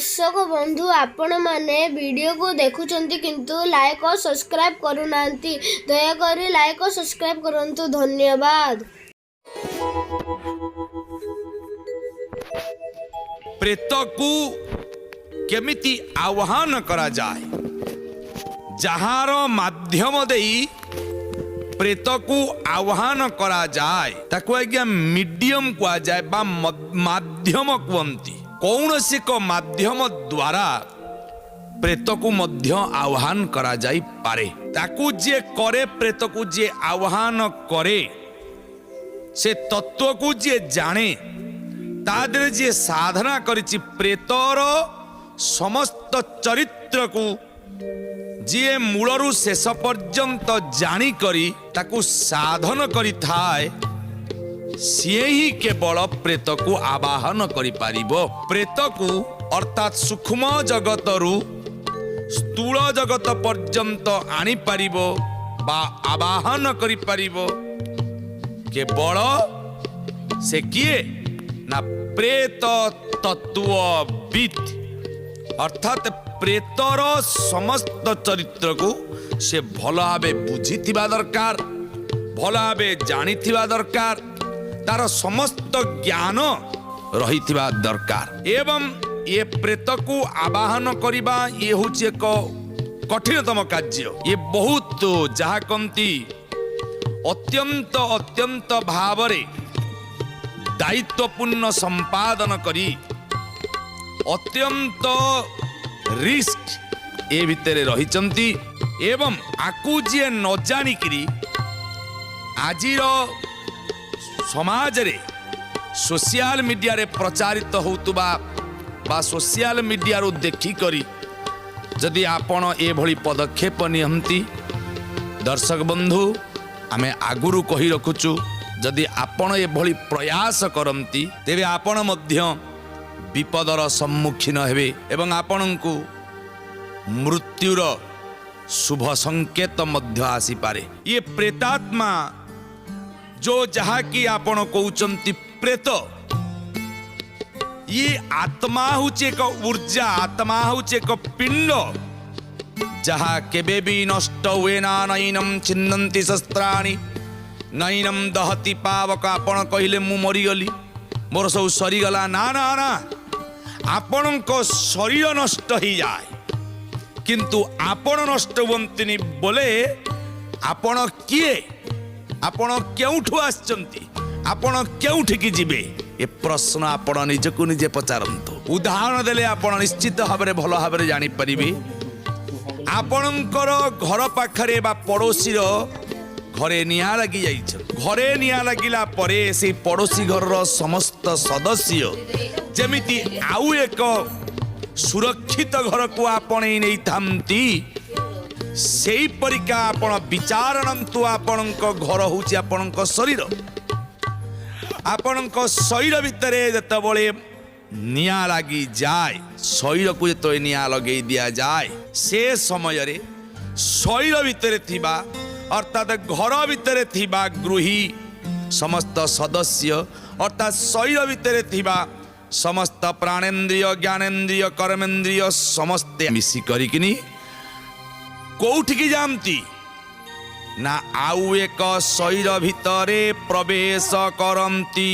ଦର୍ଶକ ବନ୍ଧୁ, ଆପଣମାନେ ଭିଡ଼ିଓକୁ ଦେଖୁଛନ୍ତି କିନ୍ତୁ ଲାଇକ୍ ଓ ସବସ୍କ୍ରାଇବ୍ କରୁନାହାନ୍ତି। ଦୟାକରି ଲାଇକ୍ ଓ ସବସ୍କ୍ରାଇବ୍ କରନ୍ତୁ। ଧନ୍ୟବାଦ। ପ୍ରେତକୁ କେମିତି ଆହ୍ୱାନ କରାଯାଏ, ଯାହାର ମାଧ୍ୟମ ଦେଇ ପ୍ରେତକୁ ଆହ୍ୱାନ କରାଯାଏ, ତାକୁ ଆଜ୍ଞା ମିଡିୟମ କୁହାଯାଏ ବା ମାଧ୍ୟମ କୁହନ୍ତି। କୌଣସି ଏକ ମାଧ୍ୟମ ଦ୍ୱାରା ପ୍ରେତକୁ ମଧ୍ୟ ଆହ୍ୱାନ କରାଯାଇପାରେ। ତାକୁ ଯିଏ କରେ, ପ୍ରେତକୁ ଯିଏ ଆହ୍ୱାନ କରେ, ସେ ତତ୍ତ୍ୱକୁ ଯିଏ ଜାଣେ, ତା ଦେହରେ ଯିଏ ସାଧନା କରିଛି, ପ୍ରେତର ସମସ୍ତ ଚରିତ୍ରକୁ ଯିଏ ମୂଳରୁ ଶେଷ ପର୍ଯ୍ୟନ୍ତ ଜାଣିକରି ତାକୁ ସାଧନ କରିଥାଏ, ସିଏ ହିଁ କେବଳ ପ୍ରେତକୁ ଆବାହନ କରିପାରିବ। ପ୍ରେତକୁ ଅର୍ଥାତ୍ ସୂକ୍ଷ୍ମ ଜଗତରୁ ସ୍ଥୂଳ ଜଗତ ପର୍ଯ୍ୟନ୍ତ ଆଣିପାରିବ ବା ଆବାହନ କରିପାରିବ କେବଳ ସେ କିଏ ନା ପ୍ରେତ ତତ୍ତ୍ୱବିତ୍। ଅର୍ଥାତ୍ ପ୍ରେତର ସମସ୍ତ ଚରିତ୍ରକୁ ସେ ଭଲ ଭାବେ ବୁଝିଥିବା ଦରକାର, ଭଲ ଭାବେ ଜାଣିଥିବା ଦରକାର, ତାର ସମସ୍ତ ଜ୍ଞାନ ରହିଥିବା ଦରକାର। ଏବଂ ଏ ପ୍ରେତକୁ ଆବାହନ କରିବା ଇଏ ହେଉଛି ଏକ କଠିନତମ କାର୍ଯ୍ୟ। ଇଏ ବହୁତ ଯାହା କହନ୍ତି ଅତ୍ୟନ୍ତ ଅତ୍ୟନ୍ତ ଭାବରେ ଦାୟିତ୍ୱପୂର୍ଣ୍ଣ ସମ୍ପାଦନ କରି ଅତ୍ୟନ୍ତ ରିସ୍କ ଏ ଭିତରେ ରହିଛନ୍ତି। ଏବଂ ଆକୁ ଯିଏ ନ ଜାଣିକିରି ଆଜିର ସମାଜରେ ସୋସିଆଲ ମିଡ଼ିଆରେ ପ୍ରଚାରିତ ହେଉଥିବା ବା ସୋସିଆଲ ମିଡ଼ିଆରୁ ଦେଖିକରି ଯଦି ଆପଣ ଏଭଳି ପଦକ୍ଷେପ ନିଅନ୍ତି, ଦର୍ଶକ ବନ୍ଧୁ, ଆମେ ଆଗରୁ କହି ରଖୁଛୁ, ଯଦି ଆପଣ ଏଭଳି ପ୍ରୟାସ କରନ୍ତି ତେବେ ଆପଣ ମଧ୍ୟ ବିପଦର ସମ୍ମୁଖୀନ ହେବେ ଏବଂ ଆପଣଙ୍କୁ ମୃତ୍ୟୁର ଶୁଭ ସଂକେତ ମଧ୍ୟ ଆସିପାରେ। ଇଏ ପ୍ରେତାତ୍ମା ଯୋ ଯାହାକି ଆପଣ କହୁଛନ୍ତି ପ୍ରେତ, ଇଏ ଆତ୍ମା ହେଉଛି ଏକ ଉର୍ଜା, ଆତ୍ମା ହେଉଛି ଏକ ପିଣ୍ଡ ଯାହା କେବେ ବି ନଷ୍ଟ ହୁଏ ନା। ନୈନଂ ଛିନ୍ଦନ୍ତି ଶସ୍ତ୍ରାଣି ନୈନଂ ଦହତି ପାବକ। ଆପଣ କହିଲେ ମୁଁ ମରିଗଲି, ମୋର ସବୁ ସରିଗଲା। ନା ନା ନା, ଆପଣଙ୍କ ଶରୀର ନଷ୍ଟ ହେଇଯାଏ କିନ୍ତୁ ଆପଣ ନଷ୍ଟ ହୁଅନ୍ତିନି। ବୋଲେ ଆପଣ କିଏ, ଆପଣ କେଉଁଠୁ ଆସିଛନ୍ତି, ଆପଣ କେଉଁଠିକି ଯିବେ, ଏ ପ୍ରଶ୍ନ ଆପଣ ନିଜକୁ ନିଜେ ପଚାରନ୍ତୁ। ଉଦାହରଣ ଦେଲେ ଆପଣ ନିଶ୍ଚିତ ଭାବରେ ଭଲ ଭାବରେ ଜାଣିପାରିବେ। ଆପଣଙ୍କର ଘର ପାଖରେ ବା ପଡ଼ୋଶୀର ଘରେ ନିଆଁ ଲାଗି ଯାଇଛି। ଘରେ ନିଆଁ ଲାଗିଲା ପରେ ସେଇ ପଡ଼ୋଶୀ ଘରର ସମସ୍ତ ସଦସ୍ୟ ଯେମିତି ଆଉ ଏକ ସୁରକ୍ଷିତ ଘରକୁ ଆପଣେଇ ନେଇଥାନ୍ତି, ସେଇପରିକା ଆପଣ ବିଚାର ଆଣନ୍ତୁ। ଆପଣଙ୍କ ଘର ହେଉଛି ଆପଣଙ୍କ ଶରୀର। ଆପଣଙ୍କ ଶରୀର ଭିତରେ ଯେତେବେଳେ ନିଆଁ ଲାଗିଯାଏ, ଶରୀରକୁ ଯେତେବେଳେ ନିଆଁ ଲଗେଇ ଦିଆଯାଏ, ସେ ସମୟରେ ଶରୀର ଭିତରେ ଥିବା ଅର୍ଥାତ୍ ଘର ଭିତରେ ଥିବା ଗୃହୀ ସମସ୍ତ ସଦସ୍ୟ, ଅର୍ଥାତ୍ ଶରୀର ଭିତରେ ଥିବା ସମସ୍ତ ପ୍ରାଣେନ୍ଦ୍ରିୟ, ଜ୍ଞାନେନ୍ଦ୍ରିୟ, କର୍ମେନ୍ଦ୍ରିୟ ସମସ୍ତେ ମିଶି କରିକିନି କୋଉଠିକି ଯାଆନ୍ତି ନା ଆଉ ଏକ ଶରୀର ଭିତରେ ପ୍ରବେଶ କରନ୍ତି।